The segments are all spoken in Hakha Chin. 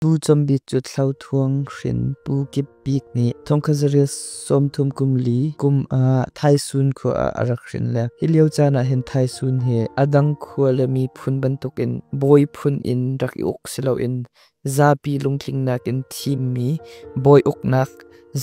Pu Chom Bik cu Thlothuang hrin Pu Kip Bik nih thongkhat 34 kum ah Thaisun khua ah a rak hrin le hi lio caan ah hin Thaisun hi a dang khua le miphun bantukin bawi phun in rak i uk si loin zapi lungtlingnak in thimmi bawi uknak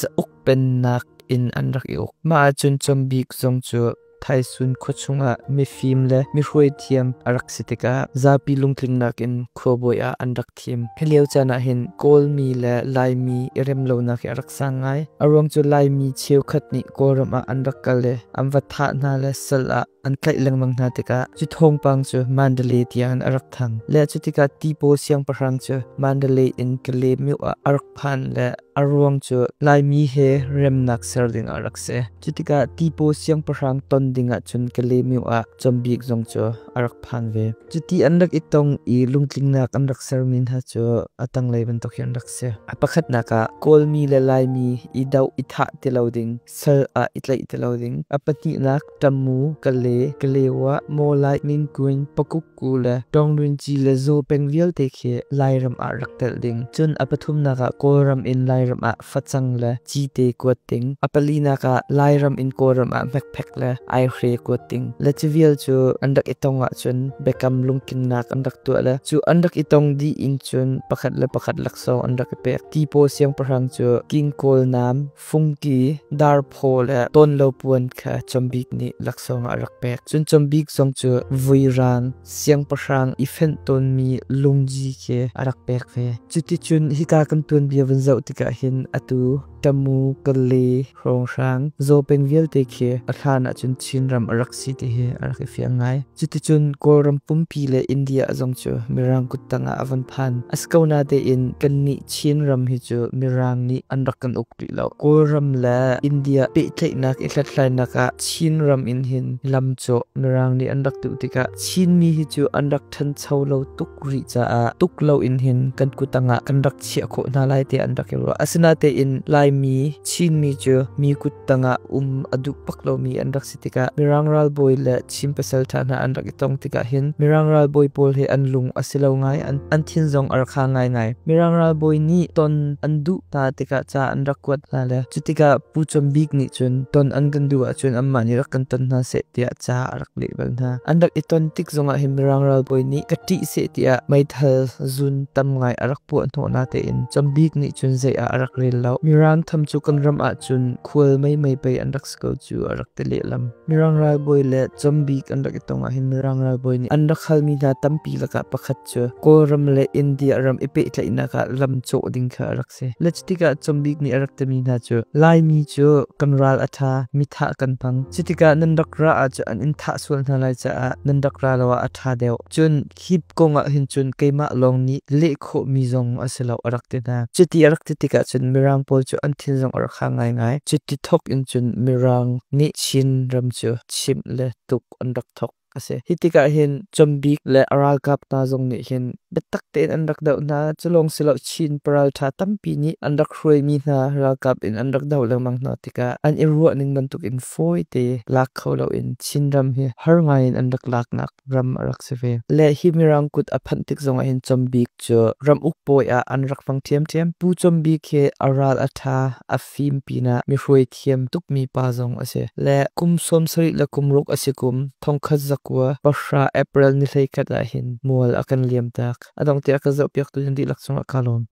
zauk pennak in an rak i uk. Mah ahcun Chom Bik zong cu Thaisun khuachung ah mifim le mihruai thiam a rak si tikah zapi lungtlingnak in khuabawi ah an rak thim. Hi lio caan ah hin Kawlmi le Laimi i remlonak hi a rak sang ngai. A ruang cu Laimi cheukhat nih Kawlram ah an rak kal i an va thah hna le sal ah an tlaih lengmang hna tikah cu thawngpang cu Mandalay tiang in a rak thang. Le cu tikah Tipaw siangpahrang cu Mandalay in Kalaymyo ah a rak phan le a ruang cu Laimi he remnak ser ding ah a rak si. Cutikah Tipaw siangpahrang ton dingah cun Kalaymyo ah Combik zong cu a rak phan ve. Cuti an rak i tong i lungtlingnak an rak sermi hna cu a tanglei bantuk hi an rak si. A pakhatnak ah Kawlmi le Laimi i doh i thah ti lo ding, sal ah i tlaih ti lo ding. A pahnihnak Tamu, Kale, Kalewa, Mawlai, Minkuin, Pakukku le Tawngrinci le Zaw peng vialte khi Lairam ah rak telh ding. Cun a pathumnak ah Kawlram in Lairam ah facang le cite kuat ding. A palinak ah Lairam in Kawlram ah hmekphek le aihre kuat ding. Le cu vial cu an rak i tong ahcun biakam lungtlinnak an rak tuah le cu an rak i tong dih in cun pakhat le pakhat laksawng an rak i pek. Tipaw siangpahrang cu king kawl nam, fungki, darphaw le tawnlo puan kha Combik nih laksawng ah a rak pek. Cun Combik zong cu vuirang siangpahrang i fenh tawnmi lungji khi a rak pek ve. Cuticun hika kan tuanbia vun zoh tikah hin atu Tamu, Kale, hrawnghrang, Zawpeng vialte khi a hlan ahcun Chinram a rak si ti hi a rak i fiang ngai. Cuticun Kawlram pumpi le India zong cu Mirang kuttang ah a van phan. A si ko natein kannih Chinram hi cu Mirang nih an rak kan uk rih lo. Kawlram le India pehtlaihnak i hlathlainak ah Chinram in hin lamcawh Mirang nih an rak duh tikah Chinmi hi cu an rak ṭhancho lo tuk rih caah tuk loin hin kan kuttang ah kan rak chiah khawh hna lai tiah an rak i ruah. Asinatein Laimi, Chinmi cu mi kuttang ah um a duh bak lomi an rak si tikah Mirang ralbawi le Chin pasalṭha hna an rak i tong tikah hin Mirang ralbawi pawl hi an lung a si lo ngai, an thin zong a rak ha ngaingai. Mirang ralbawi nih ton an duh hna tikah ca an rak kuat hna le cu tikah Pu Chom Bik nih cun ton an kan duh ahcun anmah nih rak kan ton hna seh tiah ca a rak leh bal hna. An rak i ton tik zongah hin Mirang ralbawi nih ka ṭih seh tiah meithal zun tam ngai a rak puah hnawh natein Chom Bik nih cun zei ah a rak rel lo. Mirang tham cu kan ram ahcun khual meimei pei an rak si ko cu a rak ti lehlam. Mirang ralbawi le Chom Bik an rak i tong ahhin Mirang ralbawi nih an rak halmi hna tampi lakah pakhat cu Kawlram le India ram i pehtlaihnak ah lam cawh ding kha a rak si. Le cutikah Combik nih a rak timi hna cu Laimi cu kan ral a ṭha, mi thah kan hmang. Cutikah nan rak ra ahcun an in thah sual hna lai caah nan rak ra lo ah a ṭha deuh. Cun hi kong ah hin cun keimah lawng nih leh khawhmi zong a si lo a rak ti hna. Cuti a rak ti tikah cun Mirang pawl cu an thin zong a rak hang ngaingai. Cuti thawk in cun Mirang nih Chin ram cu chimh le tuk an rak thawk. A si. Hi tikah hin Combik le a ralkap hna zong nih hin biatak tein an rak doh hna. Cu lawng si lo Chin paralṭha tampi nih an rak hruaimi hna ralkap in an rak doh lengmang hna tikah an i ruahning bantukin fawite lak kho loin Chinram hi har ngaiin an rak laknak ram a rak si ve. Le hi Mirang kut a phanh tik zongah hin Combik cu ramuk bawi ah an rak hmang ṭhiamṭhiam. Pu Combik hi a ral a ṭha, a fim pinah mi hruai thiam tukmi pa zong a si. Le kum 76 a si kum 1910 April ni 11 ah hin mual a kan liamtak. A dong tiah ka zohpiaktu nan dihlak cungah kaa lawm.